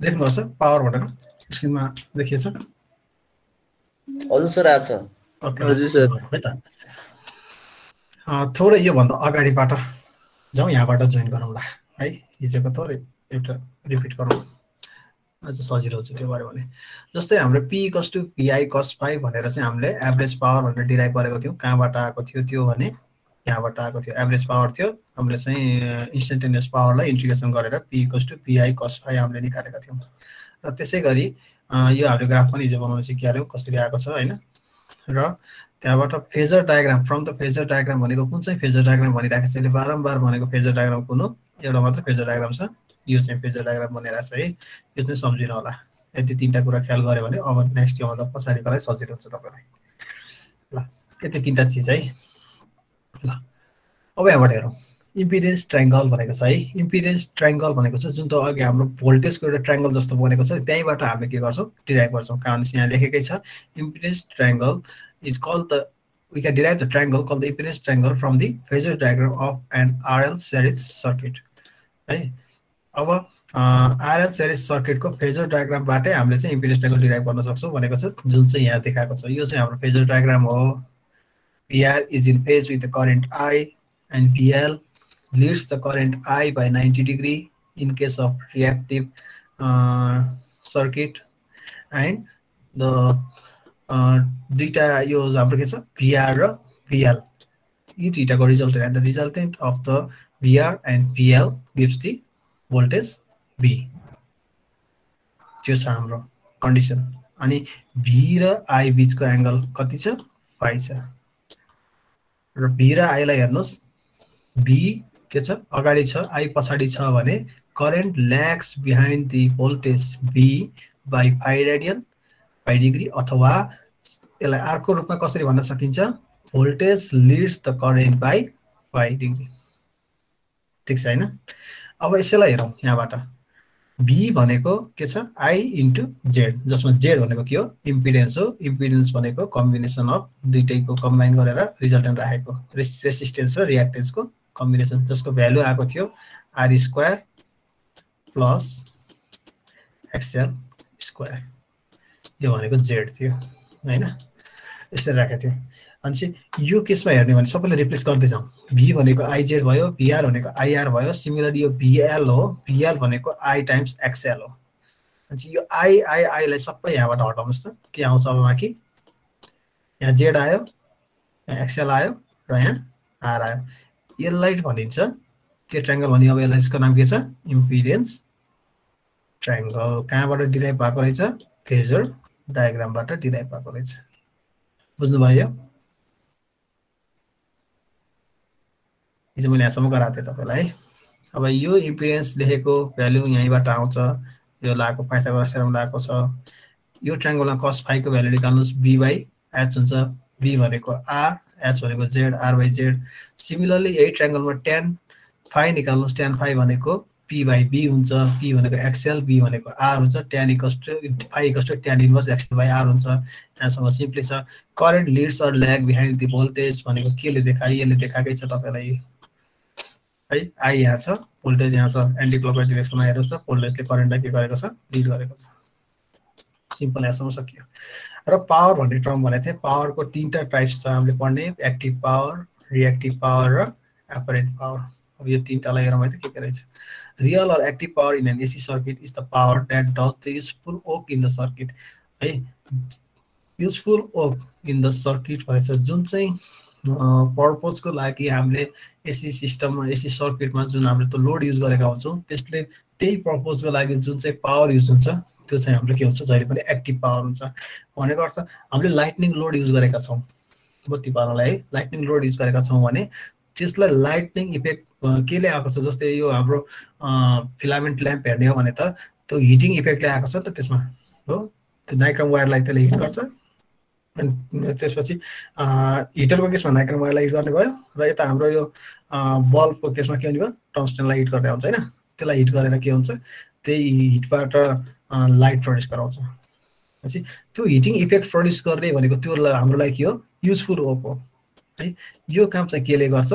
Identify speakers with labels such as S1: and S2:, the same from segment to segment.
S1: देख्नुहुन्छ पावर भनेर स्क्रिनमा देखिएछ
S2: हजुर सर आछ
S1: ओके
S3: हजुर सर
S1: है त थोरै यो भन्दा अगाडिबाट जाउँ यहाँबाट जोइन गरौँला है हिजोको थोरै एउटा रिपिट गरौँ अझ सजिलो हुन्छ त्यो गऱ्यो भने जस्तै हाम्रो p = pi cos phi भनेर चाहिँ हामीले एभरेज पावर भनेर डिराइभ गरेको थियौँ कहाँबाट आएको थियो त्यो भने यहाँबाट आएको थियो एभरेज पावर थियो हामीले चाहिँ इन्स्टेन्टेनियस पावरलाई इन्टिग्रेसन गरेर p = pi cos phi हामीले निकालेका थियौँ र त्यसै गरी यो हामीले ग्राफ पनि हिजो बनाउन सिकिहाल्यौँ कसरी आएको छ हैन र त्यहाँबाट phasor diagram from the phasor diagram भनेको कुन चाहिँ फेजर डायग्राम भनिराखेको छ अहिले बारम्बार भनेको फेजर डायग्राम कुन हो एउटा मात्र फेजर डायग्राम छ यो चाहिँ फेजर डायग्राम बनिरहेको छ है यो चाहिँ सम्झिनु होला यति तीनटा कुरा ख्याल गर्यो भने अब नेक्स्ट यो भन्दा पछाडिकोलाई सजिलो हुन्छ तपाईलाई ल यति तीनटा चीज है ल अब यहाँबाट हेरौँ इम्पिडेन्स ट्रायंगल भनेको छ है इम्पिडेन्स ट्रायंगल भनेको छ जुन त अघि हाम्रो भोल्टेजको एउटा ट्रायंगल जस्तो बनेको छ त्यहीबाट हामीले के गर्छौँ डिराइभ गर्छौँ कारण यहाँ लेखेकै छ impedance triangle is called the we can derive the triangle called the impedance triangle from the phasor diagram of an RL series circuit है अब RL series circuit को phasor diagram बाटै हामीले चाहिँ impedance triangle derive गर्न सक्छौं भनेको छ जुन चाहिँ यहाँ देखाएको छ यो चाहिँ हाम्रो phasor diagram हो PR is in phase with the current I and PL leads the current I by 90 degree in case of reactive circuit and the दुईटा यो हाम्रो के छ VR र PL यी दुईटाको resultant and the resultant of the VR and PL gives the voltage V त्यो छ हाम्रो कन्डिसन अनि V र I बीचको एंगल कति छ phi छ र V र I लाई हेर्नुस् V के छ अगाडि छ I पछाडी छ भने current lags behind the voltage V by phi radian phi degree अथवा यसलाई अर्को रूपमा कसरी भन्न सकिन्छ voltage leads the current by phi degree ठीक छ हैन अब यसैलाई हेरौं यहाँबाट V भनेको के छ I * Z जसमा Z भनेको के हो इम्पिडेन्स हो इम्पिडेन्स भनेको कम्बिनेसन अफ दुईटैको कम्बाइन गरेर रिजल्टेन्ट राखेको रेजिस्टेन्स र रिएक्टेन्सको कम्बिनेसन जसको भ्यालु आएको थियो R² + XL² यो भनेको Z थियो हैन यसरी राखेको थियो अनि चाहिँ यो केसमा हेर्ने भने सबैले रिप्लेस गर्दै जाउँ V भनेको IZ भयो VR भनेको IR भयो सिमिलरली यो VL हो VL भनेको I × XL हो अनि यो I लाई सबै यहाँबाट हटाउनुस् त के आउँछ अब बाँकी यहाँ Z आयो यहाँ XL आयो र यहाँ R आयो यसलाई भनिन्छ के ट्रायंगल भनि अब यसको नाम के छ इम्पिडेन्स ट्रायंगल कहाँबाट डिराइभ भएको रहेछ फेजर डायग्रामबाट डिराइभ भएको रहेछ बुझ्नु भयो हिजो मैले यहाँसम्म गराएको थिएँ तपाईलाई अब यो इम्पिडेन्स लेखेको भ्यालु यहीँबाट आउँछ यो लागेको पाइथागोरस थ्योरम लागेको छ यो ट्रायंगलमा cos phi को भ्यालु निकाल्नुस् B/H हुन्छ B भनेको R H भनेको Z R/Z सिमिलरली यही ट्रायंगलमा tan phi निकाल्नुस् tan phi भनेको P/B हुन्छ P भनेको XL B भनेको R हुन्छ tan = phi = tan inverse XL/R हुन्छ यहाँसँग सिम्पली छ current leads or lag behind the voltage भनेको केले देखाइ यसले देखाकै छ तपाईलाई है I यहाँ छ भोल्टेज यहाँ छ एन्टी क्लकवाइज डाइरेक्सनमा हेर्नुस् त भोल्टेजले करेन्टलाई के गरेको छ लीड गरेको छ सिम्पल यहाँसम्म सकियो र पावर भन्ने टर्म भनेको थिए पावरको तीनटा टाइप्स छ हामीले पढ्ने एक्टिभ पावर रिएक्टिभ पावर र एपरेन्ट पावर अब यो तीनटालाई हेरौँ है त के रहेछ real or active power in an AC circuit is the power that does the useful work in the circuit है useful work in the circuit भनेछ जुन चाहिँ पर्पजको लागि हामीले एसी सिस्टममा एसी सर्किटमा जुन हामीले त लोड युज गरेका हुन्छौं त्यसले त्यही पर्पजको लागि जुन चाहिँ पावर युज हुन्छ त्यो चाहिँ हाम्रो के हुन्छ जहिले पनि एक्टिभ पावर हुन्छ भनेको अर्थ हामीले लाइटनिङ लोड युज गरेका छौं बत्ती बाल्नलाई है लाइटनिङ लोड युज गरेका छौं भने त्यसलाई लाइटनिङ इफेक्ट केले आएको छ जस्तै यो हाम्रो फिलामेन्ट ल्याम्प हेर्ने हो भने त त्यो हिटिङ इफेक्टले आएको छ त त्यसमा हो त्यो नाइक्रोम वायरलाई त्यसले हिट गर्छ अनि त्यसपछि हिटरको केसमा नाइक्रोम वायरलाई हिट गर्ने भयो र यता हाम्रो यो बल्बको केसमा के हुने भयो टङ्स्टनलाई हिट गर्ने हुन्छ हैन त्यसलाई हिट गरेर के हुन्छ त्यही हिटबाट लाइट प्रड्युस गराउँछ पछि त्यो हिटिङ इफेक्ट प्रड्युस गर्ने भनेको त्यो हाम्रो लागि के हो युजफुल वर्क हो है यो काम चाहिँ केले गर्छ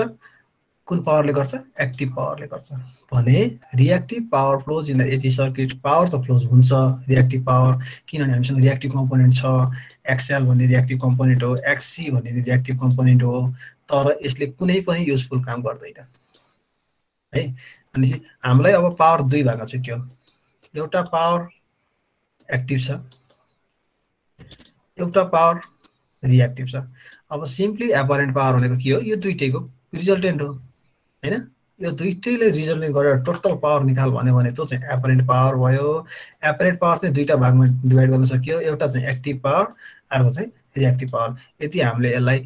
S1: कुन पावरले गर्छ एक्टिभ पावरले गर्छ भने reactive power flows in the AC circuit power त फ्लोज हुन्छ रिएक्टिभ पावर किनभने हामीसँग रिएक्टिभ कम्पोनेन्ट छ एक्सएल भन्ने रिएक्टिभ कम्पोनेन्ट हो एक्ससी भन्ने रिएक्टिभ कम्पोनेन्ट हो तर यसले कुनै पनि युजफुल काम गर्दैन है अनि हामीलाई अब पावर दुई भागमा छुट्यो एउटा पावर एक्टिभ छ एउटा पावर रिएक्टिभ छ अब सिम्पली एपरेन्ट पावर भनेको के हो यो दुईटैको रिजल्टेन्ट हो हैन यो दुईटैले रिजल्टेन्ट गरेर टोटल पावर निकाल भन्यो भने त्यो चाहिँ एपरेन्ट पावर भयो एपरेन्ट पावर चाहिँ दुईटा भागमा डिभाइड गर्न सकियो एउटा चाहिँ एक्टिभ पावर अर्को चाहिँ रिएक्टिभ पावर यदि हामीले यसलाई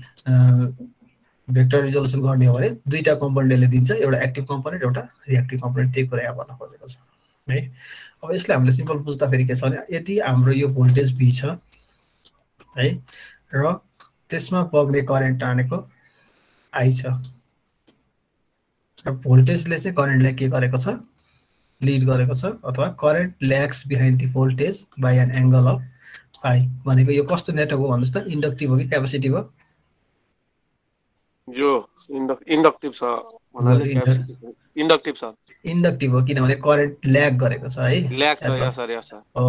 S1: भेक्टर रिजोल्युसन गर्ने हो भने दुईटा कम्पोनेन्टले दिन्छ एउटा एक्टिभ कम्पोनेन्ट एउटा रिएक्टिभ कम्पोनेन्ट त्यही कुरा यहाँ भन्न खोजेको छ है अब यसलाई हामीले सिम्पल बुझ्दा फेरि के छ भने यदि हाम्रो यो भोल्टेज V छ है र त्यसमा बग्ने करेन्ट आनेको I छ र भोल्टेजले चाहिँ करेन्टलाई के गरेको छ लिड गरेको छ अथवा current lags behind the voltage by an angle of phi भनेको यो कस्तो नेटवर्क हो भन्नुस् त इन्डक्टिभ हो कि क्यापेसिटिभ हो
S3: यो इन्डक्टिभ छ भन्नाले क्यापेसिटिभ इन्डक्टिभ छ
S1: इन्डक्टिभ हो किनभने करेन्ट ल्याग गरेको छ है
S3: ल्याग छ यस
S1: हो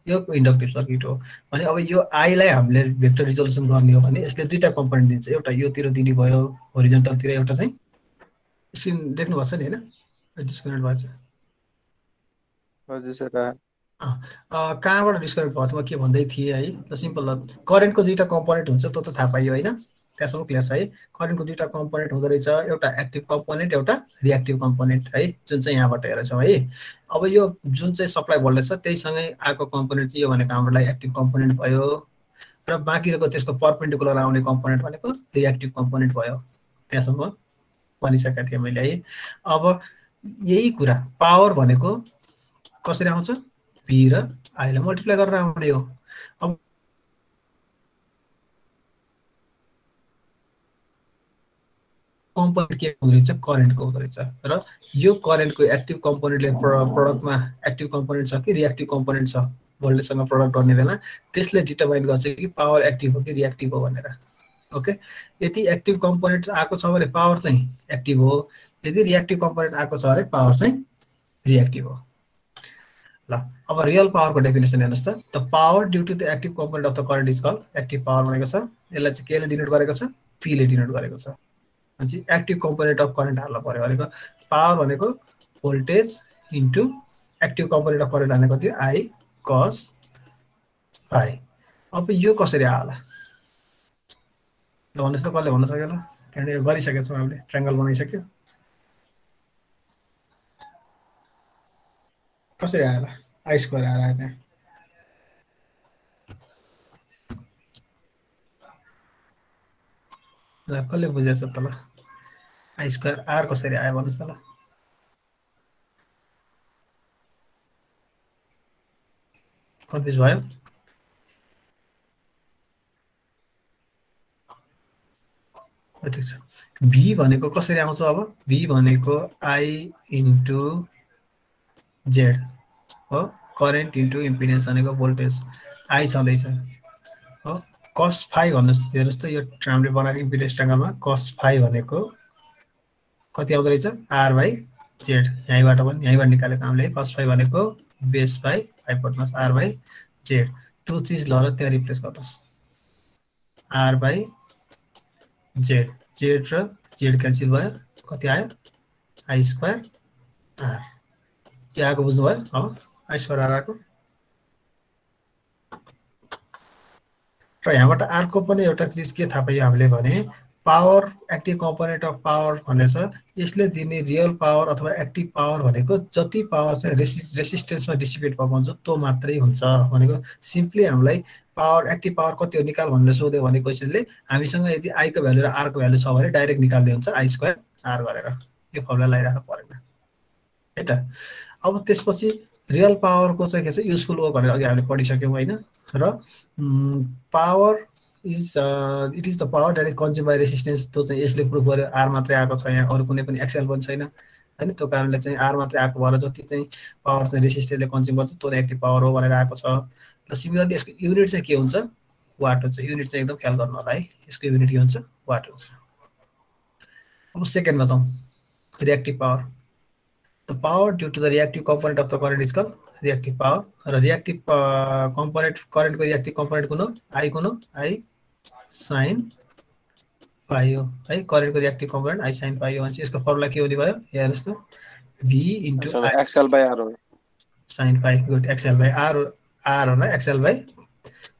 S1: यो इन्डक्टिभ सर्किट हो भने अब यो I लाई हामीले भेक्टर रिजोल्युसन गर्ने हो भने यसले दुईटा कम्पोनेन्ट दिन्छ एउटा योतिर दिने भयो होरिजन्टलतिर एउटा चाहिँ स्क्रिन देख्नु भएको छ नि हैन डिस्कनेक्ट भएको छ
S4: हजुर सर
S1: कहाँबाट डिस्कनेक्ट भएको छ म के भन्दै थिएँ है ल सिम्पल करेन्टको दुईटा कम्पोनेन्ट हुन्छ त्यो त थाहा पाइयो हैन त्यसमा क्लियर छ है करेन्टको दुईटा कम्पोनेन्ट हुँदो रहेछ एउटा एक्टिभ कम्पोनेन्ट एउटा रिएक्टिभ कम्पोनेन्ट है जुन चाहिँ यहाँबाट हेरेछौँ है अब यो जुन चाहिँ सप्लाई भोल्टेज छ त्यहीसँगै आएको कम्पोनेन्ट चाहिँ यो भनेको हाम्रो लागि एक्टिभ कम्पोनेन्ट भयो र बाँकी रहेको त्यसको परपेन्डिकुलर आउने कम्पोनेन्ट भनेको रिएक्टिभ कम्पोनेन्ट भयो त्यहाँसम्म भनिसकेको थिएँ मैले है अब यही कुरा पावर भनेको कसरी आउँछ P र I लाई मल्टिप्लाई गरेर आउने हो अब कम्पोनेन्ट के हुँदो रहेछ करेन्टको हुँदो रहेछ र यो करेन्टको एक्टिभ कम्पोनेन्टले प्रोडक्टमा एक्टिभ कम्पोनेन्ट छ कि रिएक्टिभ कम्पोनेन्ट छ भोल्टेजसँग प्रोडक्ट गर्ने बेला त्यसले डिटरमाइन गर्छ कि पावर एक्टिभ हो कि रिएक्टिभ हो भनेर ओके यदि एक्टिभ कम्पोनेन्ट आएको छ भने पावर चाहिँ एक्टिभ हो यदि रिएक्टिभ कम्पोनेन्ट आएको छ भने पावर चाहिँ रिएक्टिभ हो ल अब रियल पावरको डेफिनेसन हेर्नुस् त the power due to the active component of the current is called active power भनेको छ यसलाई चाहिँ केले डिनोट गरेको छ P ले डिनोट गरेको छ अनि एक्टिभ कम्पोनेन्ट अफ करेन्ट हाल्नु पर्यो भनेको पावर भनेको voltage into active component of current भनेको थियो I cos phi अब यो कसरी आला ल भन्नुस् त कसले भन्न सक्यो ल किनभने यो गरिसकेको छौँ हामीले ट्रायंगल बनाइसक्यो कसरी आला I स्क्वायर आला त्यहाँ ल कसले बुझेछ त ल I स्क्वायर R कसरी आयो भन्नुस् त ल कन्फ्युज भयो ठीक छ V भनेको कसरी आउँछ अब V भनेको I इन्टु Z हो करेन्ट इन्टु इम्पिडेन्स भनेको भोल्टेज I छँदैछ हो cos phi भन्नुस् हेर्नुस् त यो हामीले बनाएको इम्पिडेन्स ट्रायंगलमा cos phi भनेको कति आउँदो रहेछ R by Z यहीँबाट पनि यहीँबाट निकालेको हामीले cos phi भनेको base by hypotenuse R by Z त्यो चीज लर त्यहाँ रिप्लेस गर्नुस् R by Z Z र Z क्यान्सल भयो कति आयो I स्क्वायर R के आएको बुझ्नु भयो अब I स्क्वायर R आएको र यहाँबाट R को पनि एउटा चीज के थाहा पाइयो हामीले भने power active component of power भनेछ यसले दिने रियल पावर अथवा एक्टिभ पावर भनेको जति पावर चाहिँ रेसिस्टेन्समा डिसिपेट भएको हुन्छ त्यो मात्रै हुन्छ भनेको सिम्पली हामीलाई पावर एक्टिभ पावर कति हो निकाल भनेर सोध्यो भने क्वेशनले हामीसँग यदि I को भ्यालु र R को भ्यालु छ भने डाइरेक्ट निकाल्दै हुन्छ I स्क्वायर R गरेर यो फर्मुला लगाइराख्नु पर्दैन है त अब त्यसपछि रियल पावरको चाहिँ के छ युजफुल हो भनेर अघि हामीले पढिसक्यौं हैन र power is it is the power that is consumed by resistance त्यो चाहिँ यसले प्रुफ गर्यो R मात्रै आएको छ यहाँ अरु कुनै पनि XL पनि छैन हैन त्यो कारणले चाहिँ R मात्रै आएको भएर जति चाहिँ पावर चाहिँ रेसिस्टरले कन्ज्युम गर्छ त्यो एक्टिभ पावर हो भनेर आएको छ र सिमिलरली यसको युनिट चाहिँ के हुन्छ वाट हुन्छ युनिट चाहिँ एकदम ख्याल गर्नु होला है यसको युनिट के हुन्छ वाट हुन्छ अब सेकेन्डमा जाउँ reactive power. The power due to the reactive component of the current is called reactive power. Reactive component current को reactive component कुनो I कुनो I sin phi हो है current को reactive component I sin phi हो अनि यसको formula के हुने भयो हेर्नुस् त V into I
S3: XL by R हो
S1: sin phi good XL by R R होला XL by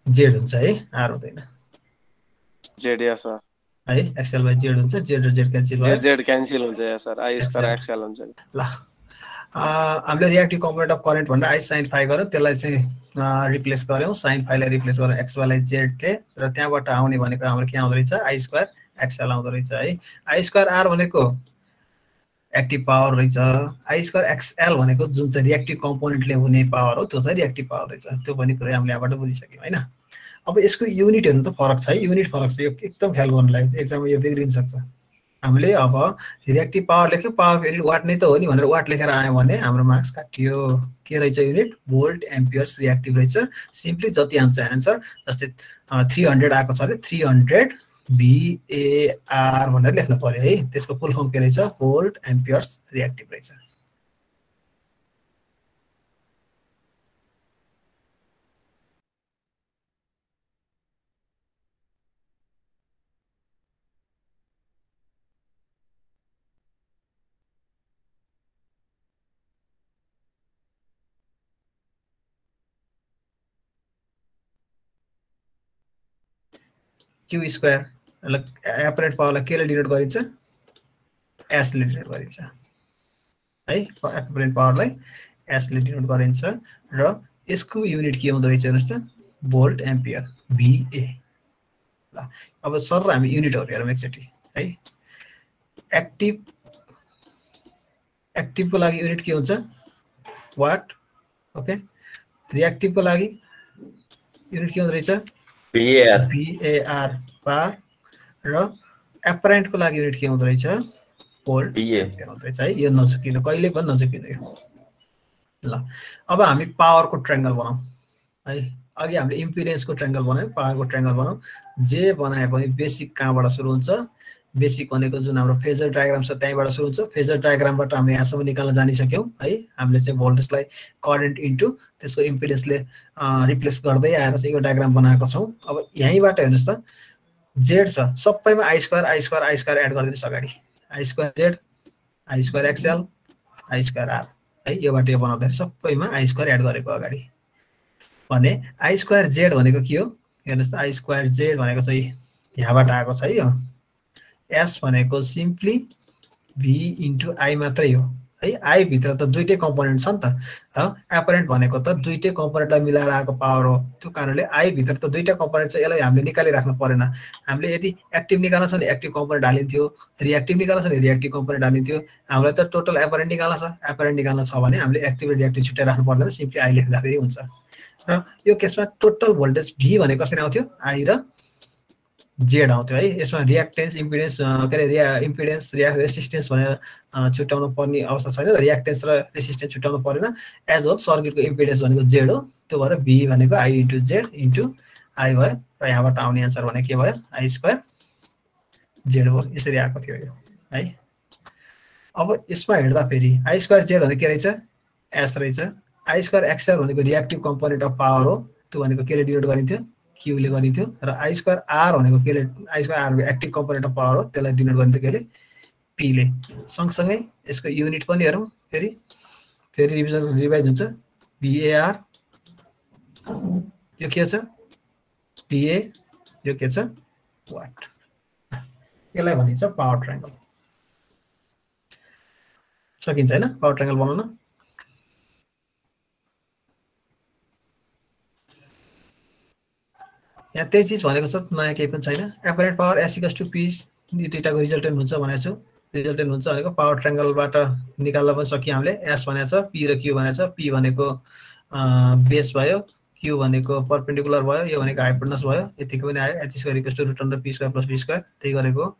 S1: Z हुन्छ है R हुँदैन
S3: Z या सर
S1: है XL by Z हुन्छ Z र Z क्यान्सल भयो
S3: Z क्यान्सल हुन्छ या सर I स्क्वायर XL हुन्छ
S1: ल हामीले रिएक्टिभ कम्पोनेन्ट अफ करेन्ट भनेर I sin phi गर्यो त्यसलाई चाहिँ रिप्लेस गर्यौं sin phi लाई रिप्लेस गर्यौं XY लाई Z ले र त्यहाँबाट आउने भनेको हाम्रो के आउँदै रहेछ I स्क्वायर XL आउँदै रहेछ है I स्क्वायर R भनेको एक्टिभ पावर रहेछ I स्क्वायर XL भनेको जुन चाहिँ रिएक्टिभ कम्पोनेन्टले हुने पावर हो त्यो चाहिँ रिएक्टिभ पावर रहेछ त्यो पनि कुरा हामीले यहाँबाट बुझिसक्यौं हैन अब यसको युनिट हेर्नु त फरक छ है युनिट फरक छ यो एकदम ख्याल गर्नुलाई एक्जाममा यो बिग्रिन सक्छ हामीले अब रिएक्टिभ पावर लेख्यो पावर युनिट वाट नै त हो नि भनेर वाट लेखेर आयो भने हाम्रो मार्क्स काटियो के रहेछ युनिट भोल्ट एम्पियर्स रिएक्टिभ रहेछ सिम्पली जति आन्सर जस्तै 300 आएको छ भने 300 VAR भनेर लेख्नु पर्यो है त्यसको फुल फर्म के रहेछ भोल्ट एम्पियर्स रिएक्टिभ रहेछ Q स्क्वायर एपरेन्ट पावरलाई के ले डिनोट गरिन्छ S ले डिनोट गरिन्छ है एपरेन्ट पावरलाई S ले डिनोट गरिन्छ र यसको युनिट के हुँदै रहेछ हेर्नुस् त भोल्ट एम्पियर VA ल अब सर हामी युनिटहरु हेरौँ एकचोटी है एक्टिभको लागि युनिट के हुन्छ वाट ओके रिएक्टिभको लागि युनिट के हुँदै रहेछ VAR पार र एपरेन्टको लागि युनिट के हुँदै रहेछ भोल्ट एम्पियर हुँदै रहेछ है यो नचुकिनु कहिले पनि नचुकिनु यो ल अब हामी पावरको ट्रायंगल बनाऊ है अघि हामीले इम्पिडेन्सको ट्रायंगल बनायौ पावरको ट्रायंगल बनाऊ जे बनाए पनि बेसिक कहाँबाट सुरु हुन्छ बेसिक भनेको जुन हाम्रो फेजर डायग्राम छ त्यहीबाट सुरु हुन्छ फेजर डायग्रामबाट हामीले यहाँसम्म निकाल्न जानिसक्यौं है हामीले चाहिँ भोल्टेजलाई करेन्ट इन्टु त्यसको इम्पिडेन्सले रिप्लेस गर्दै आएर चाहिँ यो डायग्राम बनाएको छौं अब यहीबाट हेर्नुस् त Z छ सबैमा I स्क्वायर एड गरिदिनुस् अगाडि I square Z I square XL I square R है योबाट यो बनाउँदा सबैमा I स्क्वायर एड गरेको अगाडि भने I स्क्वायर Z भनेको के हो हेर्नुस् त I स्क्वायर Z भनेको चाहिँ यहाँबाट आएको छ है यो S भनेको सिम्पली V इन्टु I मात्रै हो है I भित्र त दुईटै कम्पोनेन्ट छ नि त एपरेन्ट भनेको त दुईटै कम्पोनेन्टलाई मिलाएर आएको पावर हो त्यो कारणले I भित्र त दुईटा कम्पोनेन्ट छ यसलाई हामीले निकाली राख्नु परेन हामीले यदि एक्टिभ निकाल्न छ भने एक्टिभ कम्पोनेन्ट हालिन्थ्यो रिएक्टिभ निकाल्न छ भने रिएक्टिभ कम्पोनेन्ट हालिन्थ्यो हामीलाई त टोटल एपरेन्ट निकाल्न छ भने हामीले एक्टिभ र रिएक्टिभ छुट्याइ राख्नु पर्दैन सिम्पली I लेख्दा फेरि हुन्छ र यो केसमा टोटल भोल्टेज V भनेको कसरी आउँथ्यो I र Z आउँथ्यो है यसमा रिएक्टेन्स इम्पिडेन्स इम्पिडेन्स रेसिस्टेन्स भनेर छुट्याउनु पर्ने अवस्था छैन रिएक्टेन्स र रेसिस्टेन्स छुट्याउनु परेन एज होल सर्किटको इम्पिडेन्स भनेको Z हो त्यो भएर V भनेको I into Z into I भयो र यहाँबाट आउने आन्सर भने के भयो I स्क्वायर Z हो यसरी आएको थियो यो है अब यसमा हेर्दा फेरि I स्क्वायर Z भनेको के रहेछ S रहेछ I स्क्वायर XL भनेको रिएक्टिभ कम्पोनेन्ट अफ पावर हो त्यो भनेको के ले डिनोट गरिन्थ्यो Q ले गरिन्थ्यो र I स्क्वायर R भनेको के ले I square R active component of power हो त्यसलाई डिनोट गरिन्थ्यो के ले P ले सँगसँगै यसको युनिट पनि हेरौँ फेरि रिभाइज हुन्छ VAR यो के छ PA यो के छ वाट यसलाई भनिन्छ पावर ट्रायंगल सकिन्छ हैन पावर ट्रायंगल बनाउन यहाँ त्यही चीज भनेको छ नयाँ केही पनि छैन एपरेन्ट पावर S = P यो दुईटाको रिजल्टेन्ट हुन्छ भनेको छु रिजल्टेन्ट हुन्छ भनेको पावर ट्रायंगलबाट निकाल्न पनि सकियो हामीले S भनेको छ P र Q भनेको छ P भनेको बेस भयो Q भनेको परपेन्डिकुलर भयो यो भनेको हाइपोटेनस भयो यतिको पनि आयो H square = √P square + V square त्यही गरेको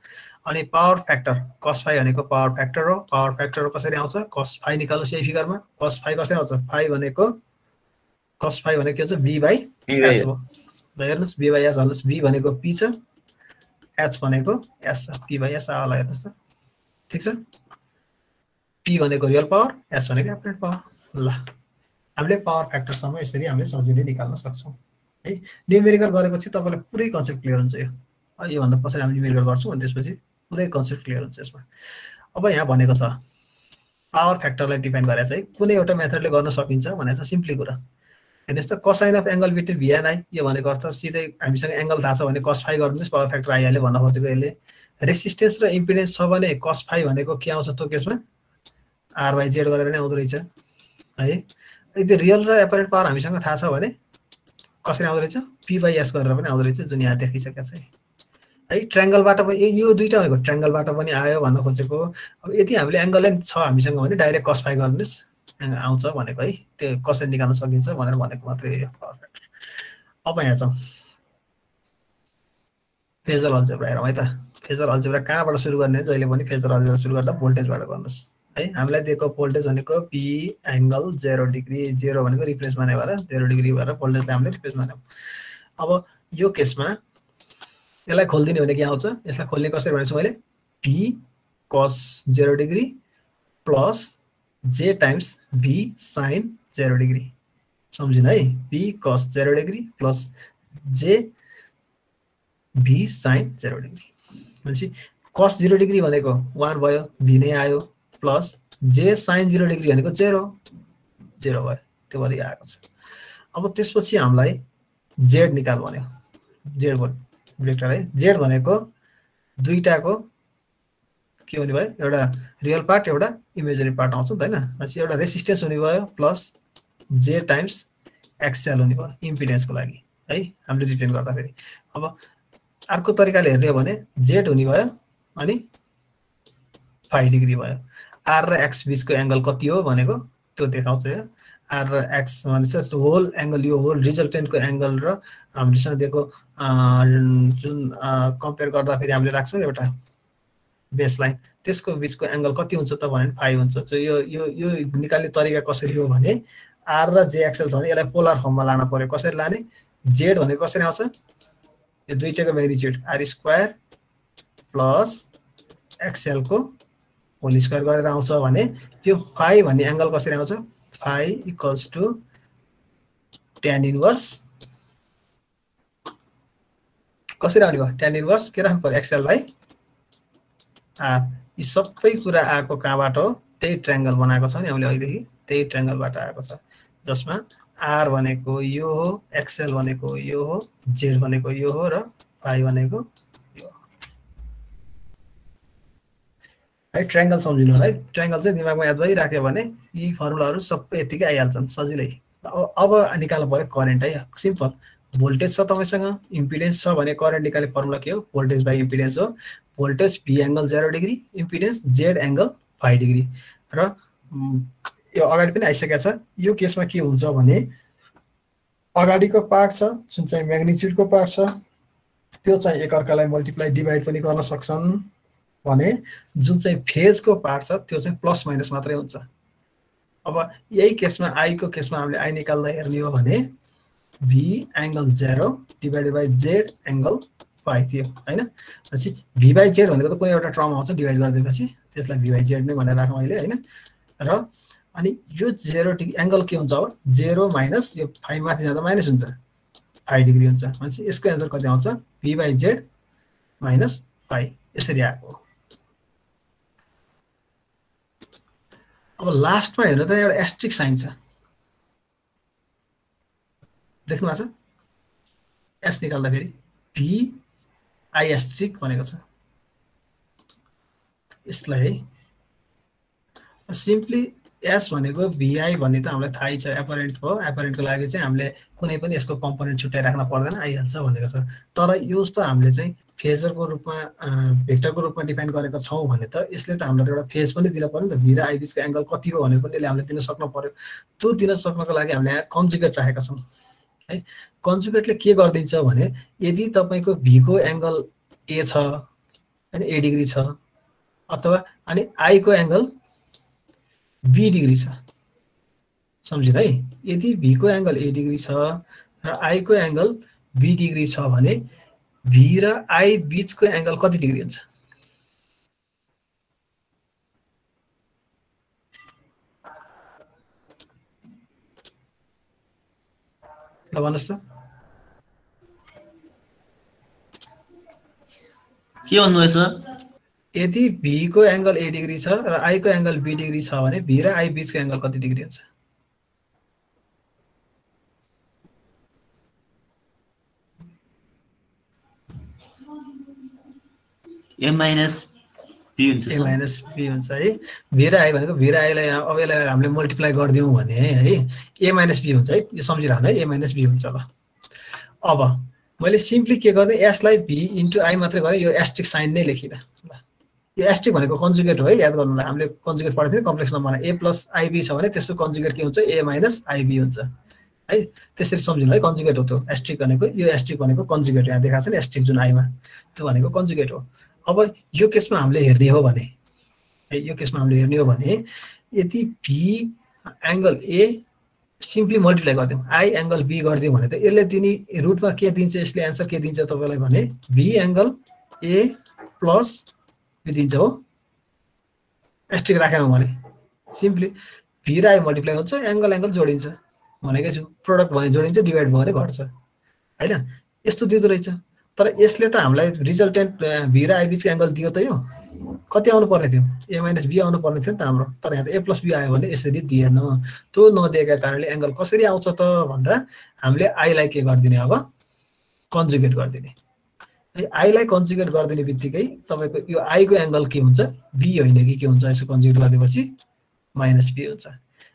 S1: अनि पावर फ्याक्टर cos phi भनेको पावर फ्याक्टर हो पावर फ्याक्टर कसरी आउँछ cos phi निकाल्नुस् यही फिगरमा cos phi कसरी आउँछ phi भनेको cos phi भनेको के हुन्छ V/H हो ल हेर्नुस् V/S हाल्नुस् V भनेको P छ H भनेको S छ P/S आला हेर्नुस् त ठीक छ p भनेको रियल पावर, s भनेको एपरेन्ट पावर। ल हामीले पावर फ्याक्टरसम्म यसरी हामीले सजिलै निकाल्न सक्छौँ है। न्युमेरिकल गरेपछि तपाईलाई पुरै कन्सेप्ट क्लियर हुन्छ यो। यो भन्दा पछाडि हामी न्युमेरिकल गर्छौँ अनि त्यसपछि पुरै कन्सेप्ट क्लियर हुन्छ यसमा। अब यहाँ भनेको छ पावर फ्याक्टरलाई डिपेन्ड गरेर चाहिँ कुनै एउटा मेथडले गर्न सकिन्छ भनेर चाहिँ सिम्पली कुरा। हेर्नुहोस् त cosine of angle between v and i, यो भनेको अर्थ सिधै हामीसँग एंगल थाहा छ भने cos phi गरिदिनुस् पावर फ्याक्टर आइहाल्यो भन्न खोजेको यसले। रेसिस्टेन्स र इम्पिडेन्स छ भने cos phi भनेको के आउँछ त्यो केसमा r/z गरेर नै आउँदो रहेछ है। यदि रियल र एपरेन्ट पावर हामीसँग थाहा छ भने कसरी आउँदो रहेछ p/s गरेर पनि आउँदो रहेछ, जुन यहाँ देखिसकेको छ है। ट्रायंगलबाट पनि यो दुईटा भनेको ट्रायंगलबाट पनि आयो भन्न खोजेको। अब यदि हामीले एंगल छ हामीसँग भने डाइरेक्ट cos phi गर्नुस् आउँछ भनेको है। त्यो कसरी निकाल्न सकिन्छ भनेर भनेको मात्रै हो यो पावर फ्याक्टर। अब यहाँ जाउँ फेजर अल्जेब्रा हेरौँ है त। फेजर अल्जेब्रा कहाँबाट सुरु गर्ने? जहिले पनि फेजर अल्जेब्रा सुरु गर्दा भोल्टेजबाट गर्नुस् है। हामीलाई दिएको भोल्टेज भनेको p एंगल 0 डिग्री, 0 भनेको रिप्लेस माने भएर 0 डिग्री भएर भोल्टेजलाई हामीले रिप्लेस मान्यौँ। अब यो केसमा यसलाई खोल्दिने भने के आउँछ? यसलाई खोल्ने कसरी भनेछु मैले p cos 0 degree plus j times v sin 0 degree. सम्झिनु है, p cos 0 degree plus j v sin 0 degree. भनेपछि cos 0 डिग्री भनेको 1 भयो, v नै आयो, प्लस j sin 0 डिग्री भनेको 0 भयो, त्यो भरि आएको छ। अब त्यसपछि हामीलाई z निकाल भन्यो, z भेक्टर है। z भनेको दुईटाको के हुने भयो? एउटा रियल पार्ट एउटा इमेजिनरी पार्ट आउँछ नि त हैन। भनेपछि एउटा रेसिस्टेन्स हुने भयो प्लस j टाइम्स एक्सएल हुने भयो इम्पिडेन्सको लागि है हामीले रिटेन गर्दाखेरि। अब अर्को तरिकाले हेर्ने हो भने z हुने भयो अनि 5 डिग्री भयो। r र x बीचको एंगल कति हो भनेको त्यो देखाउँछ यो। r र x भनेको होल एंगल, यो होल रिजल्टेन्टको एंगल र हामीसँग दिएको जुन कम्पेयर गर्दाखेरि हामीले राख्छौँ एउटा बेसलाइन, त्यसको बीचको एंगल कति हुन्छ त भने 5 हुन्छ। जो यो निकाल्ने तरिका कसरी हो भने r र j एक्सएल छ भने यसलाई पोलर फर्ममा लान पर्यो। कसरी लाने? z भनेको कसरी आउँछ? यो दुईटाको म्याग्निट्युड r² प्लस एक्सएल को होल स्क्वायर गरेर आउँछ भने यो 5 भन्ने एंगल कसरी आउँछ? 5 इक्वल्स टु tan इन्भर्स कसरी आउने भयो? tan इन्भर्स के राख्नु पर्यो? X L by r। यी सबै कुरा आएको कहाँबाट हो? त्यही ट्रायंगल बनाएको छ नि हामीले अहिलेदेखि, त्यही ट्रायंगलबाट आएको छ जसमा r भनेको यो हो, एक्सएल भनेको यो हो, z भनेको यो हो र phi भनेको यो हो है। ट्रायंगल सम्झिनु होला है। ट्रायंगल चाहिँ दिमागमा याद भइराख्यो भने यी फर्मुलाहरू सबै यतिकै आइहाल्छन् सजिलै। अब निकाल्नु पर्यो करेन्ट है। सिम्पल, भोल्टेज छ तपाईसँग, इम्पिडेन्स छ भने करेन्ट निकाल्ने फर्मुला के हो? भोल्टेज बाइ इम्पिडेन्स हो। Voltage v angle 0 degree, impedance z angle 5 degree. र यो अगाडि पनि आइसकेको छ। यो केसमा के हुन्छ भने अगाडिको पार्ट छ जुन चाहिँ म्याग्निट्युडको पार्ट छ, त्यो चाहिँ एकअर्कालाई मल्टिप्लाई डिभाइड पनि गर्न सक्छन् भने जुन चाहिँ फेजको पार्ट छ त्यो चाहिँ प्लस माइनस मात्रै हुन्छ। अब यही केसमा i को केसमा हामीले i निकाल्दा हेर्ने हो भने v angle 0 divided by z angle 5 थियो हैन। भनेपछि v/z भनेको त कुनै एउटा टर्म आउँछ डिभाइड गरिदिएपछि, त्यसलाई v/z नै भनेर राखौँ अहिले हैन। र अनि यो 0 डिग्री एंगल के हुन्छ? अब 0 माइनस यो 5 माथि जाँदा माइनस हुन्छ, 5 डिग्री हुन्छ। भनेपछि यसको आन्सर कति आउँछ? v/z माइनस 5 यसरी आएको। अब लास्टमा हेर्नु त एउटा एस्ट्रिक साइन छ, देख्नु भएको छ? s निकाल्दा फेरि v i एस्ट्रिक भनेको छ यसलाई है। सिम्पली s भनेको vi भन्ने त हामीलाई थाहै छ, एपरेन्ट हो। एपरेन्टको लागि चाहिँ हामीले कुनै पनि यसको कम्पोनेन्ट छुट्याइ राख्न पर्दैन, आइहाल्छ भनेको छ। तर यो त हामीले चाहिँ फेजरको रूपमा भेक्टरको रूपमा डिफाइन गरेको छौँ भने त यसले त हामीलाई एउटा फेज पनि दिन पर्यो नि त। v र i बीचको एंगल कति हो भनेर पनि यसले हामीले दिन सक्नु पर्यो। त्यो दिन सक्नको लागि हामीले यहाँ कन्जुगेट राखेका छौँ है। कन्जुगेटले के गरिदिन्छ भने यदि तपाईको v को एंगल a छ अनि a डिग्री छ, अथवा अनि i को एंगल b डिग्री छ, सम्झिनु है। यदि v को एंगल a डिग्री छ र i को एंगल b डिग्री छ भने v र i बीचको एंगल कति डिग्री हुन्छ? ल भन्नुस् त
S2: के भन्नुभयो सर?
S1: यदि भी को एंगल ए डिग्री छ र आई को एंगल बी डिग्री छ भने भी र आई बीचको एंगल कति डिग्री हुन्छ?
S2: ए माइनस बी हुन्छ
S1: ए माइनस बी हुन्छ है। भी र आई भनेको भी र आईलाई अब यसलाई हामीले मल्टिप्लाई गरिदिउँ भने है ए माइनस बी हुन्छ है। यो सम्झिरहनु है, ए माइनस बी हुन्छ। ल अब मैले सिम्पली के गर्दै एसलाई भी इन्टु आई मात्रै गरेँ, यो एस्ट्रिक साइन नै लेखिनँ। ल यो एस्ट्रिक भनेको कन्जुगेट हो है, याद गर्नुलाई। हामीले कन्जुगेट पढेको थियो कम्प्लेक्स नम्बरमा ए प्लस आइबी छ भने त्यसको कन्जुगेट के हुन्छ? ए माइनस आइबी हुन्छ है। त्यसरी सम्झिनु है, कन्जुगेट हो त्यो एस्ट्रिक भनेको। यो एस्ट्रिक भनेको कन्जुगेट, यहाँ देखाएको छ नि एस्ट्रिक जुन आईमा, त्यो भनेको कन्जुगेट हो। अब यो केसमा हामीले हेर्ने हो भने है, यो केसमा हामीले हेर्ने हो भने यदि भी एंगल ए सिम्पली मल्टिप्लाई गरिदिउँ, आई एंगल बी गरिदिउँ भने त यसले दिने रुटमा के दिन्छ? यसले एन्सर के दिन्छ तपाईलाई भने भी एंगल ए प्लस बी दिन्छ हो। एस्ट्रिक राखेनौँ भने सिम्पली भी र आई मल्टिप्लाई हुन्छ, एंगल एंगल जोडिन्छ भनेकै छु। प्रोडक्ट भने जोडिन्छ, डिभाइड भयो भने घट्छ हैन। यस्तो दिँदो रहेछ। तर यसले त हामीलाई रिजल्टेन्ट भी र आई बीचको एंगल दियो त। यो कति आउनु पर्ने थियो? ए माइनस बी आउनु पर्ने थियो नि त हाम्रो। तर यहाँ त ए प्लस बी आयो भने यसरी दिएन। त्यो नदिएका कारणले एंगल कसरी आउँछ त भन्दा हामीले आईलाई के गरिदिने? अब कन्जुगेट गरिदिने है। आईलाई कन्जुगेट गरिदिने बित्तिकै तपाईको यो आई को एंगल के हुन्छ? बी होइन कि के हुन्छ? यसो कन्जुगेट गरिदिएपछि माइनस बी हुन्छ।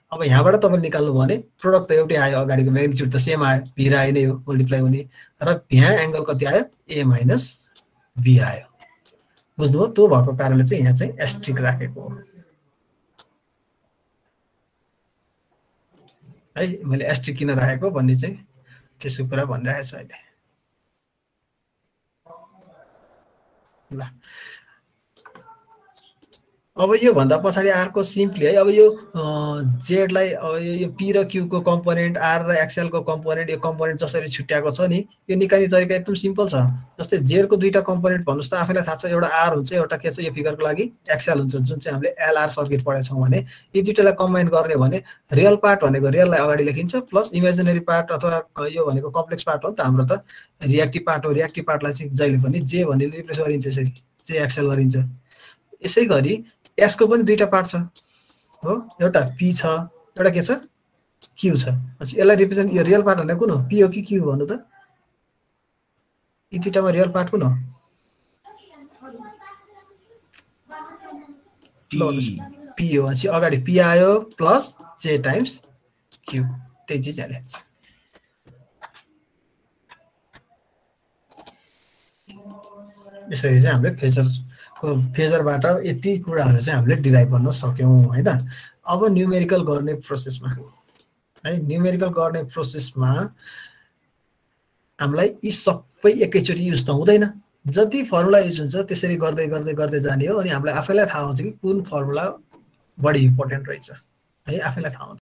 S1: अब यहाँबाट तपाईले निकाल्नु भने प्रोडक्ट त एउटै आयो, अगाडिको म्याग्निट्युड त सेम आयो, भी र आई नै हो मल्टिप्लाई हुने, र यहाँ एंगल कति आयो? ए माइनस बी आयो। बुझ्नुभयो? त्यो भएको कारणले चाहिँ यहाँ चाहिँ एस्ट्रिक राखेको हो है। मैले एस्ट्रिक किन राखेको भन्ने चाहिँ त्यसको कुरा भनिरहेको छु अहिले। ल अब यो भन्दा पछाडि अर्को सिम्पली है। अब यो जेडलाई अब यो पी र क्यू को कम्पोनेन्ट, आर र एक्सएल को कम्पोनेन्ट, यो कम्पोनेन्ट जसरी छुट्याएको छ नि, यो निकाल्ने तरिका एकदम सिम्पल छ। जस्तै जेड को दुईटा कम्पोनेन्ट भन्नुस् त, आफैलाई थाहा छ एउटा आर हुन्छ, एउटा के छ यो फिगरको लागि एक्सएल हुन्छ, जुन चाहिँ हामीले एलआर सर्किट पढेछौँ भने यी दुईटालाई कम्बाइन गर्ने भने रियल पार्ट भनेको रियललाई अगाडि लेखिन्छ, प्लस इमेजिनरी पार्ट अथवा यो भनेको कम्प्लेक्स पार्ट हो नि त हाम्रो त, रिएक्टिभ पार्ट हो। रिएक्टिभ पार्टलाई चाहिँ जहिले पनि जे भन्ने रिप्लेस गरिन्छ, यसरी जे एक्सएल गरिन्छ। यसै गरी एस को पनि दुईटा पार्ट छ हो, एउटा पी छ, एउटा के छ? क्यू छ। यसलाई रिप्रेजेन्ट, यो रियल पार्ट भनेको कुन हो? पी हो कि क्यू भन्नु त? यी दुईटामा रियल पार्ट कुन हो? पी हो। भनेपछि अगाडि पी आयो प्लस जे टाइम्स क्यू, त्यही चाहिँ च्यालेन्ज। यसरी चाहिँ हामीले फेजरबाट यति कुराहरू चाहिँ हामीले डिराइभ गर्न सक्यौँ हैन। अब न्युमेरिकल गर्ने प्रोसेसमा है, न्युमेरिकल गर्ने प्रोसेसमा हामीलाई यी सबै एकैचोटि युज त हुँदैन। जति फर्मुला युज हुन्छ त्यसरी गर्दै गर्दै गर्दै जाने हो। अनि हामीलाई आफैलाई थाहा हुन्छ कि कुन फर्मुला बढी इम्पोर्टेन्ट रहेछ है, आफैलाई थाहा हुन्छ।